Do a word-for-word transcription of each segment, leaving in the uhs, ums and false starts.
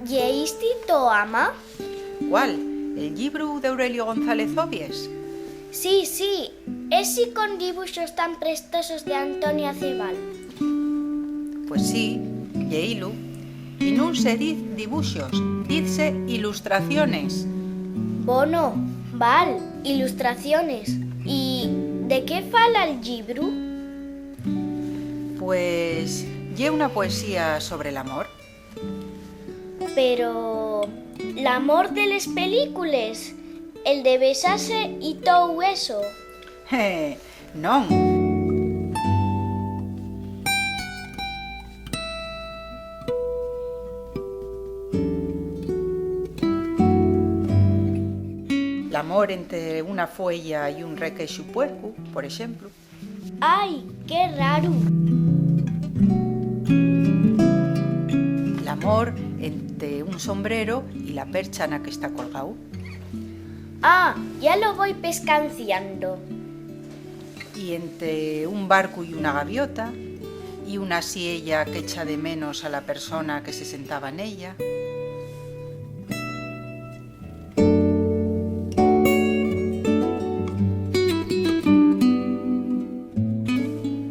¿Lleísti to ama? ¿Cuál? ¿El llibru d'Aurelio González Obies? Sí, sí, esi con dibuxos tan prestosos de Antonia Acebal. Pues sí, lleílu. Y nun se diz dibuxos, dizse ilustraciones. Bono, val, ilustraciones. ¿Y de qué fala'l llibru? Pues ye una poesía sobre l'amor. Pero l'amor de les películes, el de besase y tou eso. Non. L'amor ente una fueya y un requexu puercu, por exemplu. ¡Ai, qué raru! L'amor ente un sombrero y la percha na que está colgáu. Ah, ya lo voi pescanciando. Y ente un barcu y una gaviota, y una siella qu'echa de menos a la persona que se sentaba nella.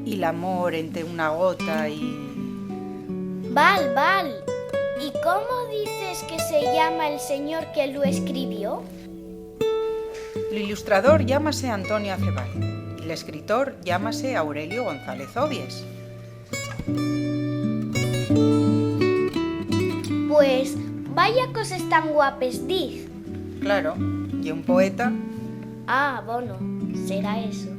Y l'amor ente una gota y... Val, val. ¿Y cómo dices que se llama el señor que lo escribió? L'ilustrador llámase Antonio Acebal y l'escritor llámase Aurelio González Obies. Pues, vaya coses tan guapes diz. Claro, ye un poeta. Ah, bono, será eso.